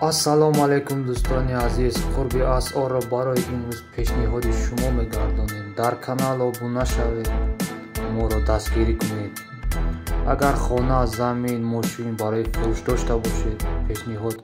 Ассалому алайкум, дӯстони азиз! Қурби асъорро барои имрӯз пешниҳоди шумо мегардонем. Дар канал обуна шавед, моро дастгирӣ кунед. Агар хона, замин, мошин барои фурӯш дошта бошед, пешниҳод.